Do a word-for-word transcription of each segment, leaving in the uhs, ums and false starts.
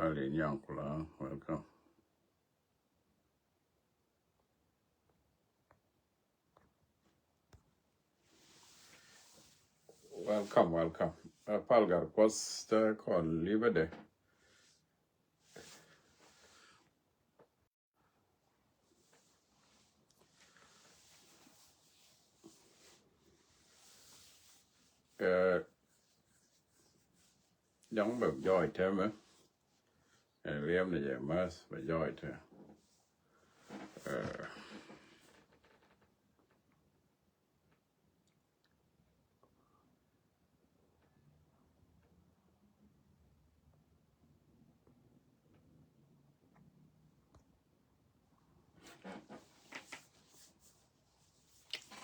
Ali Nyankula, welcome. Welcome, welcome. Uh, Pal Gar Kuɔth, te kɔn li̱bädɛ. Eh, jaŋ bɛ jɔɔc tɛmɛ. Eh, riɛm ni jɛ math bɛ jɔɔc tɛ. Eh.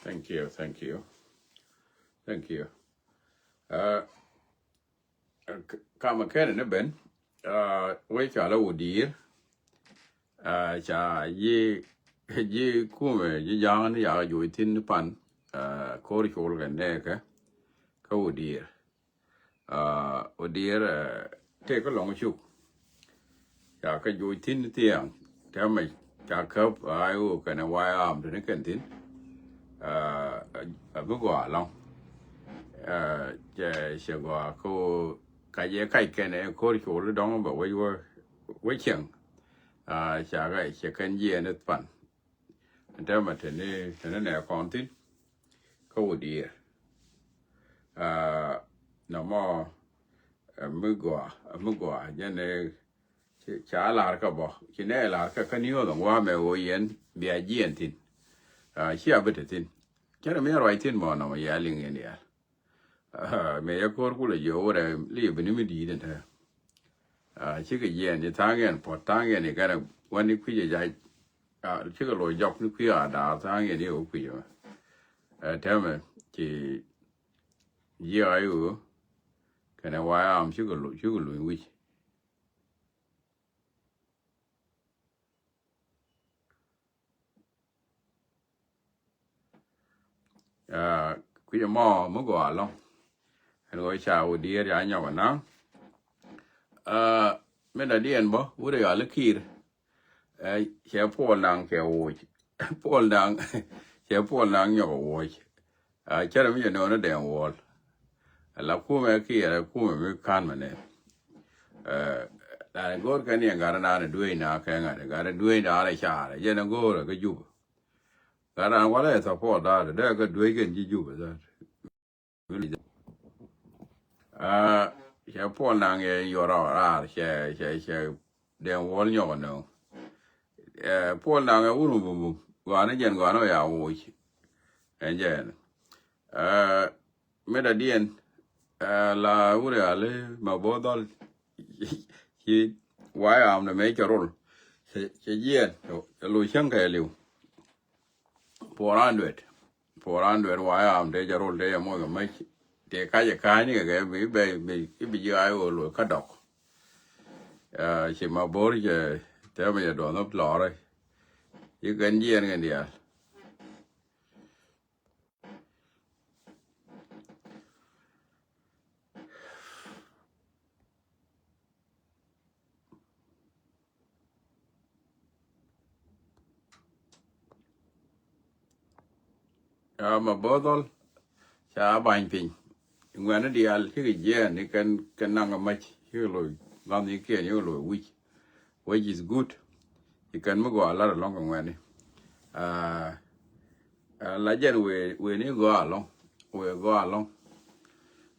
Thank you, thank you. Thank you. Uh, k- kamɛ kɛn ni ben, uh, wec ca la wä di̱i̱r. Uh, ca ji̱, ji̱ kumɛ ji̱ ja̱a̱ŋ ni yakä juɔc thi̱n pan, uh, ko̱r col kɛ nɛɛkɛ kä wä di̱i̱r. Uh, wä di̱i̱r, uh, tëë kä lɔŋ cuk. Ca kä juɔc thi̱n thiaŋ tɛmɛ ca käp a I O kɛnɛ White Army tini kɛn thi̱n. Uh, a bi gɔaa lɔŋ. Uh, cɛ, cɛ gɔaa kä wä ka jɛ kac kɛnɛ ko̱r col dɔŋ bɛ wec wä, wä cieŋ. Uh, ca kä cɛ kɛn jiɛn i̱ pan. Tɛmɛ tini, tini nɛ kɔn thi̱n kä wä diɛɛr. Ah, nɔmɔ, eh, mi gɔaa, mi gɔaa jɛn ɛ, ca lar kä bɔ ci nɛ lar kä kä ni ɣöö dhɔŋ wa mɛ ɣöö yɛn bia jiɛn thi̱n. Ah, cia bi te thi̱n. Cɛn mi ruac thi̱n mɔ nɔmɔ yɛ liŋ yɛn yɛl. Ah, mɛ yɛ ko̱r kulɛ jiɛ wurɛ li bini mi di̱i̱t ɛn tɛ. Ah, cikɛ jiɛn ci tha̱a̱ŋ yɛn puɔ̱t tha̱a̱ŋ yɛn i̱ kɛnɛ wani kui̱c ɛ jac. Ah, cikɛ loc jɔk ni kui̱ a da̱a̱r tha̱a̱ŋ yɛn i̱ wä kui̱c ɛmɛ. Eh, tɛmɛ ci jiɛ a i̱ wä kɛnɛ White Army cikɛ loc, cikɛ loc wi̱c. Ah, kui̱ mɔ mi gɔaa lɔŋ. Ɛn ɣöö ca wä diɛɛr ya nyɔk ɛnaŋ. Ah, min dɔ̱diɛn bä wut ɛ ɣal i̱ Kiir. Eh, cɛ Puɔl Naŋ cɛ woc. Puɔl Naŋ, cɛ Puɔl Naŋ nyɔk ɛ woc. Ah, cärɛ mi cɛ nööni Dɛŋ Wuɔl. Ala kumɛ Kiir ɛ kumɛ mi ka̱n mɛ nɛ. Eh, la go̱o̱r kɛn yɛn gat ɛnan ɛ dueec na kɛ ŋa̱t ɛ gat ɛ dueec na rɛ carɛ jɛn ɛ go̱o̱r ɛ kä Jubɛ. Gat ɛnan walɛ ɛ support da̱a̱t ɛ dee kä dueec kɛn ji̱ Jubɛ da̱a̱t. Ah, cɛ Puɔl Naŋ yɛ yuɔr ɔ raar cɛ, cɛ, cɛ Dɛŋ Wuɔl nyɔk ɛ nööŋ. Eh, Puɔl Naŋ ɛ wur mum mum gɔaa ni jɛn gɔaa ni ɔ ya woc. Ɛn jɛn. Eh, mi dɔ̱diɛn, eh, la wur ɛ ɣal i̱ Mabo̱o̱th Dhɔl ci White Army nɛ mëë cɛ rol. Cɛ, cɛ jiɛɛn cɛ loc cäŋ kɛ li̱w. Four hundred. Four hundred White Army tëë jɛ rol tëë jɛ moc kɛ mäc. Tëë kacɛ ka̱a̱cni kɛ kɛ bi bɛ bi bi ji̱ I O loc kä dɔk. Ah, ci Mabo̱o̱r cɛ tɛmɛ jɛ duɔth ni lɔrä. Ci kɛn jiɛɛn kɛn diaal. Ah, Mabo̱o̱th Dhɔl ca ba̱ny piny. Ŋuɛ̈ni diaal cikɛ jiɛɛn ni kɛn, kɛn naŋ kɛ mac cikɛ loc, ŋa̱th ni kiɛn cikɛ loc wi̱c. Which is good. Ci kɛn mi gɔaa lat ɛlɔ̱ŋ kɛ ŋuɛ̈ni. Ah, ah, la jɛn wëë, wëë ni gɔaa ɛlɔ̱ŋ. Wëë gɔaa ɛlɔ̱ŋ.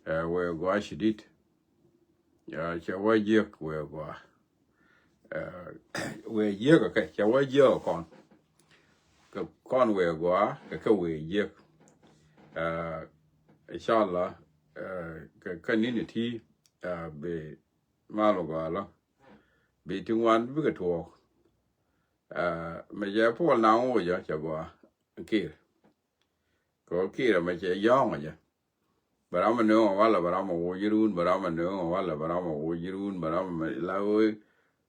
Eh, wëë gɔaa shidid. Ya, cɛ wä jiäk wëë gɔaa. Eh, wëë jiäk kɛ, cɛ wä jiäk kɔn. Kɛ kɔn wëë gɔaa, kɛ kɛ wëë jiäk. Eh, inshallah, eh, kɛ, kɛ ni̱n ti, eh, bi mal gɔaa lɔ. Bi ti ŋuan bikɛ tuɔɔk. Eh, mɛ cɛ Puɔl Naŋ wocä cɛ gɔaa. Kiir. Kɛ ɣöö Kiir ɛmɛ cɛ yɔ̱ɔ̱ŋ ɔ jɛ. Bɛ ram ɛ nööŋ ɛ walɛ bɛ ram ɛ woc irun, bɛ ram ɛ nööŋ ɛ walɛ bɛ ram ɛ woc irun, bɛ ram ɛ la ɣöö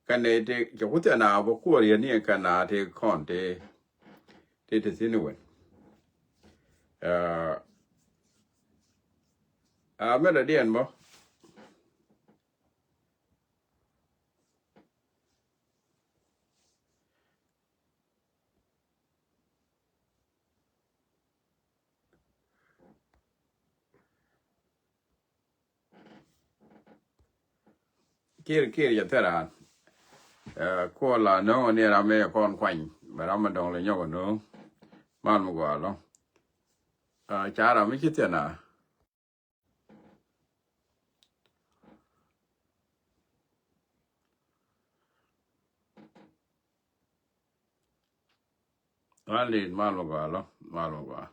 kɛn nɛy tëë cɛ ku thiɛ na bä kuɔr yɛn ni kɛn na tëë kɔn tëë tëë te thi̱n iwen. Aa, aa, mɛn dɔ̱diɛn bä. Kiɛr kiɛr jɛ thil raan. Ɛ, kuɔ la no̱o̱ŋ ni ram mi kɔn kuany bɛ ram mi dɔ̱ŋ lɛ nyɔk no̱o̱ŋ. Mal mi gɔaa lɔ. Ɛ, ca ram mi ci thiɛn a. Mal dit, mal mi gɔaa lɔ, mal mi gɔaa.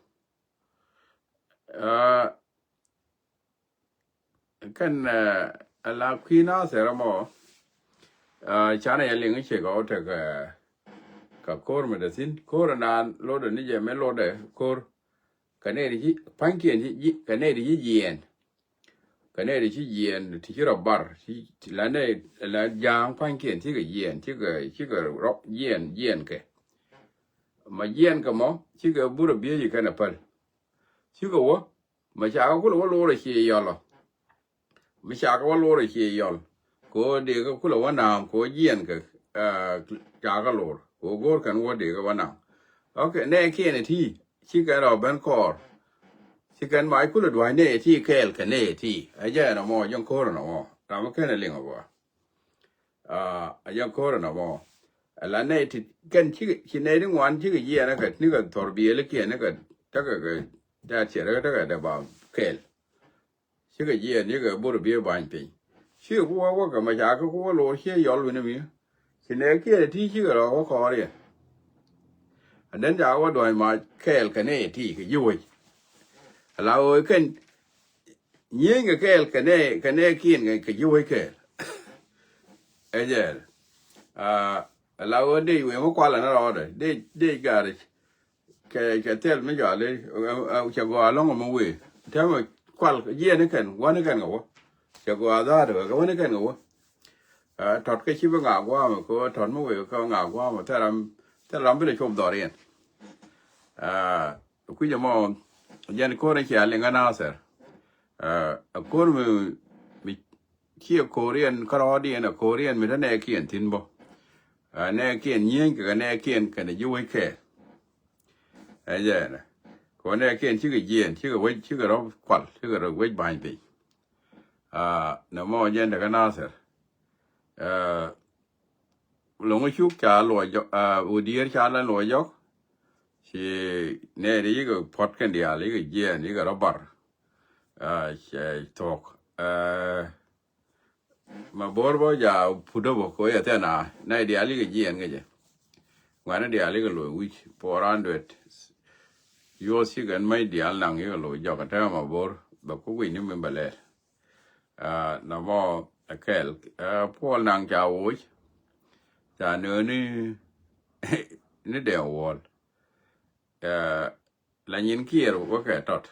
Ɛ, kɛn, ɛ, ala kui̱ na thɛrɛ mɔ. Ɛ, canɛ yɛ liŋ i̱ cɛ kɛ wä tekɛ, ɛ, kɛ ko̱r mi dee thi̱n. Ko̱r naan lotdɛ ni jɛ mi lotdɛ ko̱r. Kɛ nɛy ti ci pa̱nykiɛn ci, ci, kɛ nɛy ti ci jiɛɛn. Kɛ nɛy ti ci jiɛɛn ti ci rɔ bar, ti, ti la nɛy, la ja̱a̱ŋ pa̱nykiɛn cikɛ jiɛɛn, cikɛ, cikɛ rɔ jiɛɛn, jiɛɛn kɛ. Ma jiɛɛn kɛ mɔ, cikɛ burɛ biey kɛn a päl. Cikɛ wä, ma ca kɛ kulɛ wä lorɛ ci yɔlɔ. Mi ca kɛ wä lorɛ ci yɔl. Kɛ wä dee kɛ kulɛ wä naam, kɛ wä jiɛɛn kɛ, ɛ, ca kɛ lor. Kɛ wä go̱o̱r kɛn wä dee kɛ wä naam. Ok, nɛ kiɛn ti, ci kɛn rɔ ben kɔɔr. Ci kɛn ma kulɛ dua̱c nɛ ti kɛɛl kɛ nɛ ti. Ɛ jɛ ɛn ɔmɔ, jɛn ko̱r ɛn ɔmɔ. Ram mi kɛn ɛ liŋ ɔ gɔaa. Ɛ, ɛ jɛn ko̱r ɛn ɔmɔ. Ɛ la nɛ ti kɛn ci, ci nɛ ti ŋuan cikɛ jiɛɛn ɛ kɛ, ni kɛ thɔr biɛli kiɛn ni kɛ, tekɛ kɛ, tekɛ ciɛt kɛ, tekɛ dee ba kɛɛl. Cikɛ jiɛɛn, cikɛ bur biɛ ba̱ny piny. Cikɛ ku wä wä kɛ ma ca kɛ ku wä lor ciɛ yɔl wi̱ni mi. Ci nɛ kiɛn ti cikɛ rɔ wä kɔɔr yɛ. And then ca wä duɔ̱ny ma kɛɛl kɛ nɛ ti kɛ ji̱ wec. Ala wä kɛn nyieny kɛ kɛɛl kɛ nɛ, kɛ nɛ kiɛn kɛ, kɛ ji̱ wec kɛɛl. Ɛ jɛɛl. Aa, ala wä dee wee mi kualɛ ni rɔɔdɛ. Dee, dee garic. Kɛ, kɛ thil mi jɔal i̱, ɛ, ɛ, cɛ gɔaa ɛlɔ̱ŋ ɛmɛ wëë. Täämɛ kual jiɛɛn ni kɛn, wä ni kɛn kɛ wä. Cɛ gɔaa dha̱a̱t kɛ wä ni kɛn kɛ wä. Ɛ, tɔt kä ci bi ŋa gua̱a̱mɛ kɛ wä tɔt mi wëë kɛ ŋa gua̱a̱mɛ thil ram, thil ram bi lɛ cop dhɔriɛn. Ɛ, kui̱c ɛmɔ, jɛn ko̱r in cia liŋ kä Nathɛr. Ɛ, ɛ ko̱r mi, mi ciɛ ko̱riɛn kärɔɔdiɛn, ɛ ko̱riɛn mi te nɛɛkiɛn thi̱n bä. Ɛ, nɛɛkiɛn nyieny kɛ, kɛ nɛɛkiɛn kɛnɛ ji̱ wec kɛɛl. Ɛ jɛɛnɛ. Kɛ wä nɛɛkiɛn cikɛ jiɛɛn, cikɛ wec, cikɛ rɔ kual, cikɛ rɔ wec ba̱ny piny. Aa, nɛ mɔ jɛn te kä Nathɛr. Aa, lo̱ŋ cuk ca luɔc jɔk, aa, wä diɛɛr ca la luɔc jɔk. Ci nɛɛri yikɛ puɔt kɛn diaal, yikɛ jiɛɛn, yikɛ rɔ bar. Aa, cɛ thuɔ̱k. Aa, Ma bo̱r bä ja put dä bä ko yɛ thiɛn a nɛy diaal ikɛ jiɛɛn kɛ jɛ. Ŋuɛ̈ni diaal ikɛ loc wi̱c four hundred. Yuɔth cikɛn mac diaal naŋ ikɛ loc jɔk ɛ tɛmɛ ma bo̱r bɛ ku guic ni mi bɛ lɛɛr. Aa, nɔmɔ ɛ kɛl. Aa, Puɔl naŋ ca woc. Ca nööni ni dɛɛ wuɔl. Aa, la nyin kiɛɛr wä kɛ tɔt.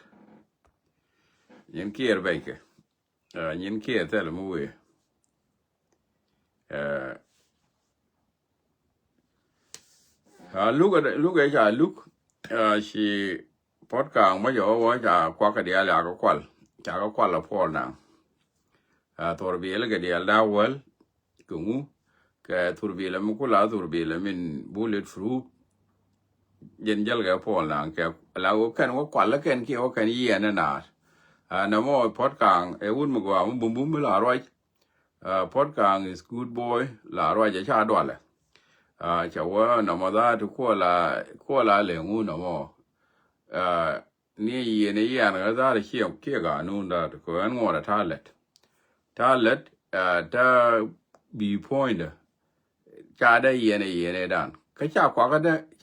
Nyin kiɛɛr bɛckɛ. Aa, nyin kiɛ thil mi wëë. Aa, aa, luk, luk ɛ ca luk, aa, ci puɔ̱t kaaŋ mi jɔwä wä ca kuak kɛ diaal ca kɛ kual. Ca kɛ kual ɛ Puɔl naŋ. Aa, thuɔr biɛli kɛ diaal da̱a̱ wäl. Kɛ ŋu? Kɛ thurbilɛ mi kula thurbilɛ min bullet proof. Jɛn jäl kɛ Puɔl naŋ kɛ la wä kɛn wä kual kɛn kiɛ wä kɛn yiɛn ni naar. Aa, nɛ mɔ puɔ̱t kaaŋ ɛ wut mi gɔaa mi bumbum mi la ruac. Aa, puɔ̱t kaaŋ is good boy la ruac ɛ ca dualɛ. Aa, cɛ wä nɔmɔ dhaat kuɔ la, kuɔ la lɛ ŋu nɔmɔ. Aa, ni yiëë ni yian kä dhar ciɛ kiɛ ganun dhar kɛ ɣän ŋuɔt a ta̱a̱ lät. Ta̱a̱ lät, aa, ta̱a̱ bi puɔ̱nydä. Ca dee yiɛn ɛ yiɛn ɛ dan kä ca kuakä dee ca